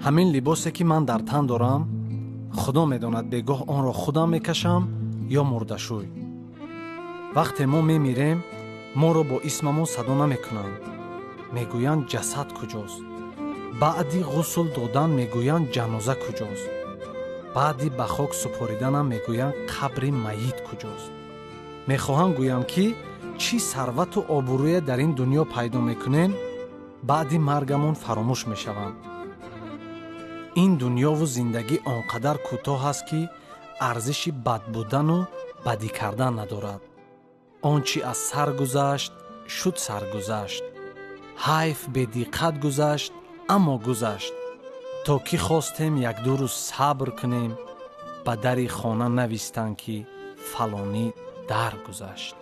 Ҳамин либосе, ки ман дар тан дорам, Худо медонад, бегоҳ онро худам мекашам ё мурдашӯй. Вақте мо мемирем, моро бо исмамон садо намекунанд, мегӯянд: «Ҷасад куҷост?» Баъди ғусл додан мегӯянд: «Ҷаноза куҷост?» Баъди ба хок супориданам мегӯянд: «Қабри майит куҷост?» Мехоҳам гӯям, ки чӣ сарвату обрӯе дар ин дунё пайдо мекунем, баъди маргамон фаромӯш мешаванд. Ин дунёву зиндагӣ он қадар кӯтоҳ аст, ки арзиши бад будану бадӣ кардан надорад. Он чӣ аз сар гузашт, шуд, саргузашт. Ҳайф, бедиққат гузашт, аммо гузашт. То ки хостем якду рӯз сабр кунем, ба дари хона навистанд, ки фалонӣ даргузашт.